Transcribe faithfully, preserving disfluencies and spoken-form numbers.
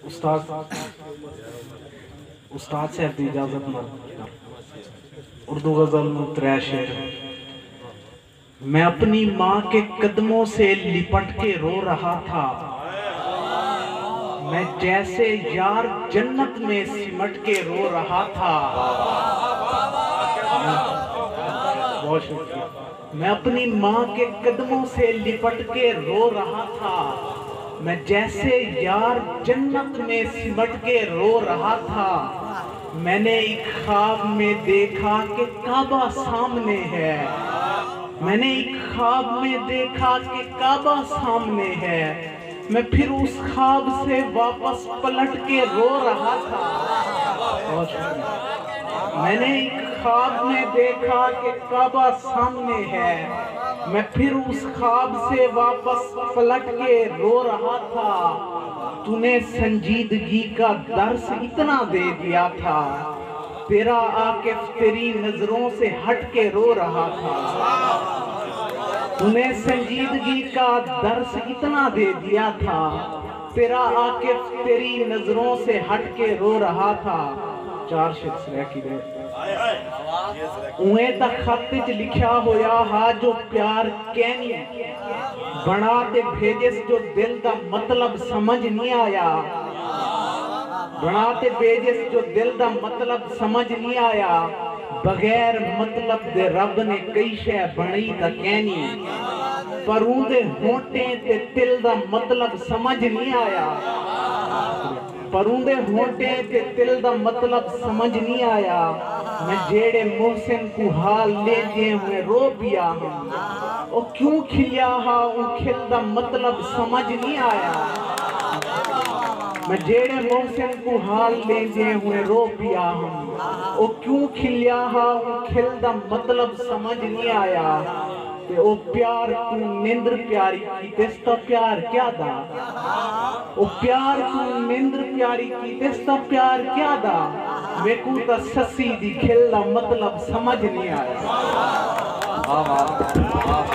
استاد، استاد صاحب دی اجازت نال اردو غزل نوں ترے شعر۔ میں اپنی ماں کے قدموں سے لپٹ کے رو رہا تھا، میں جیسے یار جنت میں سمٹ کے رو رہا تھا۔ بہت شکریہ۔ میں اپنی ماں کے قدموں سے لپٹ کے رو رہا تھا، میں جیسے یار جنت میں سمٹ کے رو رہا تھا۔ میں نے ایک خواب میں دیکھا کہ کعبہ سامنے ہے، میں نے ایک خواب میں دیکھا کہ کعبہ سامنے ہے، میں پھر اس خواب سے واپس پلٹ کے رو رہا تھا۔ بہت شکریہ۔ میں نے ایک خواب میں دیکھا کہ کعبہ سامنے ہے، میں پھر اس خواب سے واپس پلٹ کے رو رہا تھا۔ تو نے سنجیدگی کا درس اتنا دے دیا تھا، تیرا عاکف تیری نظروں سے ہٹ کے رو رہا تھا۔ تو نے سنجیدگی کا درس اتنا دے دیا تھا، تیرا عاکف تیری نظروں سے ہٹ کے رو رہا تھا۔ چار شعر سرائیکی دے۔ اوئیں تاں خط اچ لکھیا ہویا ہا جو پیار کینی، بݨا تے بھیجس جو دل دا مطلب سمجھ نی آیا، بݨا تے بھیجس جو دل دا مطلب سمجھ نی آیا۔ بغیر مطلب دے رب نے کئی شے بݨائی تاں کینی، پر اوندے ہونٹیں تے تل دا مطلب سمجھ نی آیا، پر اوندے ہونٹیں تے تل دا مطلب سمجھ نی آیا۔ میں جیڑھے محسن کوں حال ݙیندیں ہوئیں رو پیا ہم، او کیوں کھلیا ہا، اوں کھل دا مطلب سمجھ نی آیا۔ میں جیڑھے محسن کوں حال ݙیندیں ہوئیں رو پیا ہم، او کیوں کھلیا ہا، اوں کھل دا مطلب سمجھ نی آیا۔ تے او پیار توں نندر پیاری کیتس تاں پیار کیا دا؟ او پیار توں نندر پیاری کیتس تاں پیار کیا دا؟ میکوں تاں سسی دی کھل دا مطلب سمجھ نی آیا۔ واہ واہ، واہ۔